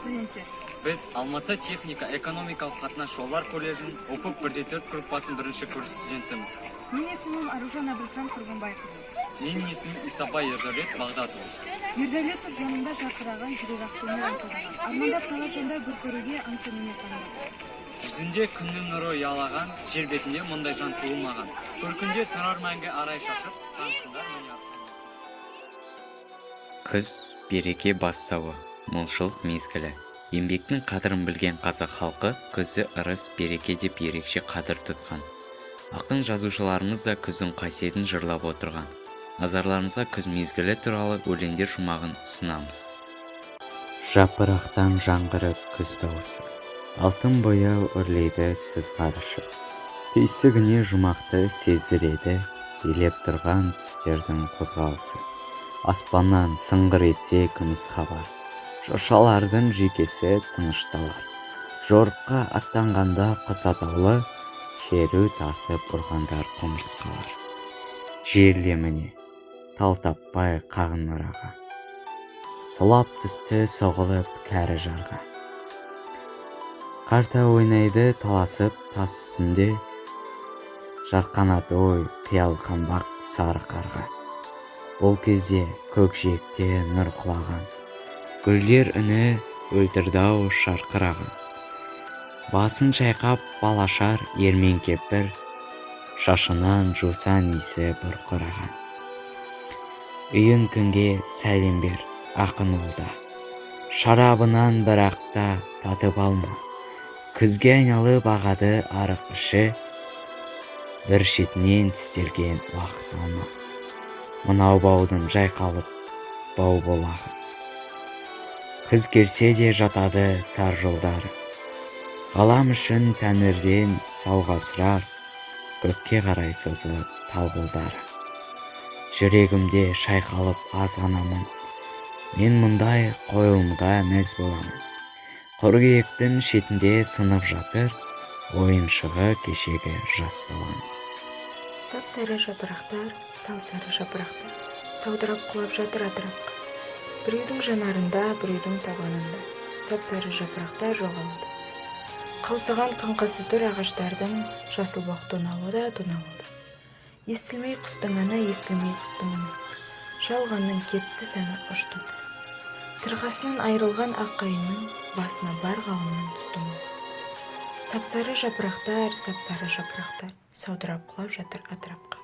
Студенттер. Біз Алматы техника экономикалық қатынас жолдар колледжінің ОПП 1-4 группасының бірінші курс студентіміз. Менің есімім Аружан Әбілхан Құрбанбайқызы. Менің есімім Исабай Ердәулет Бағдатұлы. Ердәулет тұр жанында жарқыраған, жүрек ақ көңіл аңқылдаған. Армандап талай жандар бір көруге аңсауменен таңдаған. Жүзінде күннің нұры ұялаған, жер бетінде мұндай жан туылмаған. Көркінде тұрар мәңгі арай шашып, танысыңдар, міне. Күз – береке бастауы, молшылық мезгілі. Еңбектің қадірін білген қазақ халқы күзді ырыс, береке деп ерекше қадір тұтқан. Ақын жазушыларымыз да күздің қасиетін жырлап отырған. Назарларыңызға күз мезгілі туралы өлеңдер шумағын ұсынамыз. Жапырақтан жаңғырып күз дауысы, алтын бояу үрлейді түз ғарышы. Түйсігіне жұмақты сездіреді билеп тұрған түстердің қозғалысы. Аспаннан сыңғыр етсе күміс хабар, шыршалардың жүйкесі тынышталар. Жорыққа аттанғанда құс атаулы, шеру тартып ұрғандар құмырсқалар. Жер де, міне, тал таппай қағын мұраға, сұлап түсті соғылып кәрі жарға. Қарта ойнайды таласып тас үстінде, жарқанат ой қиял қанбақ сары қарға. Бұл кезде көкжиекте нұр құлаған, гүлдер үні өлтірді-ау шарқыраған. Басын шайқап балашар ермен кемпір, шашынан жусан иісі бұрқыраған. Үйін күнге сәлем бер, ақын ол да, шарабынан бірақ та татып алма. Күзге айналып ағады арық іші, бір шетінен тістелген уақыт алма. Мынау баудың жайқалып бау бұлағы. Күз келсе де жатады тар жолдары. Ғалам үшін тәңірден сауға сұрар, көкке қарай созып тал қолдары. Жүрегімде шайқалып аз ғана мұң, мен мұндай қойылымға мәз боламын. Қыркүйектің шетінде сынып жатыр ойыншығы кешегі жас баланың. Сап сары жапырақтар, сал сары жапырақтар саудырап құлап жатыр атырапқа. Біреудің жанарында, біреудің табанында сап сары жапырақтар жоғалуда. Қаусаған қаңқасы тұр ағаштардың, жасыл бақ тоналуда, тоналуда. Естілмей құстың әні, естілмей құстың үні, жалғанның кетті сәні, ұшты тілі. Сырғасынан айырылған ақ қайыңның басына бар ғаламның түсті мұңы. Сапсары жапырақтар, сапсары жапырақтар саудырап құлап жатыр атырапқа.